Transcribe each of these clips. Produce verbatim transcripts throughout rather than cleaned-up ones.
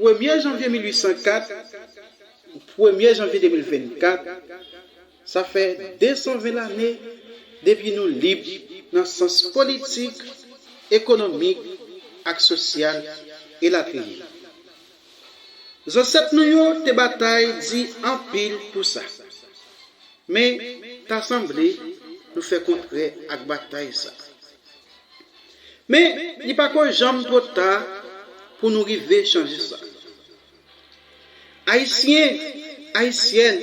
Premye janvye mil uit san kat, premye janvye de mil vennkat, sa fè de san ven lane depi nou lib nan sans politik, ekonomik ak sosyal, elatriye. Zansèt nou yo te batay di anpil pou sa. Men, ta sanble nou fè kontrè ak batay sa. Men, li pako janm twò ta pou nou rive chanje sa. Ayisyen, Ayisyèn,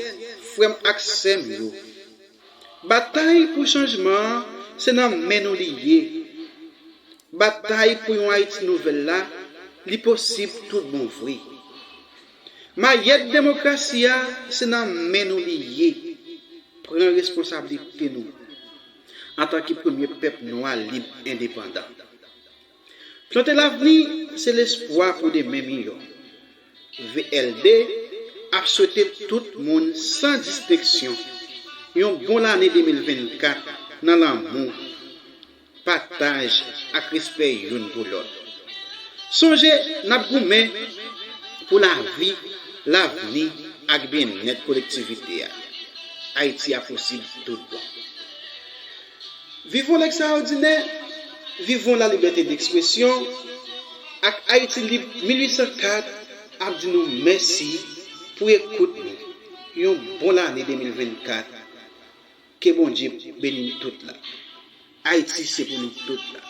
frè m ak sè m yo, batay pou chanjman an se nan men nou li ye. Batay pou yon Ayiti nouvèl la, li posib tout bon vre. Mayèt demokrasi a se nan men nou li ye. Pran responsablite nou antanke premye pèp nwa lib endepandan. Plante lavni se lespwa pou demen miyò. V L D ap swete tout moun san distenksyon yon bon lane de mil vennkat nan lanmou, pataj ak respè youn pou lòt. Sonje, n ap goumen pou lavi, lavni ak byennèt kolektivite a. Ayiti a posib tout bon. Vivons l'extraordinaire, vivons la liberté d'expression ak Ayiti Lib mil uit san kat ap di nou mèsi pou ekout nou. Yon bon lane de mil vennkat. Ke Bondye beni nou tout la. Ayiti se pou nou tout la.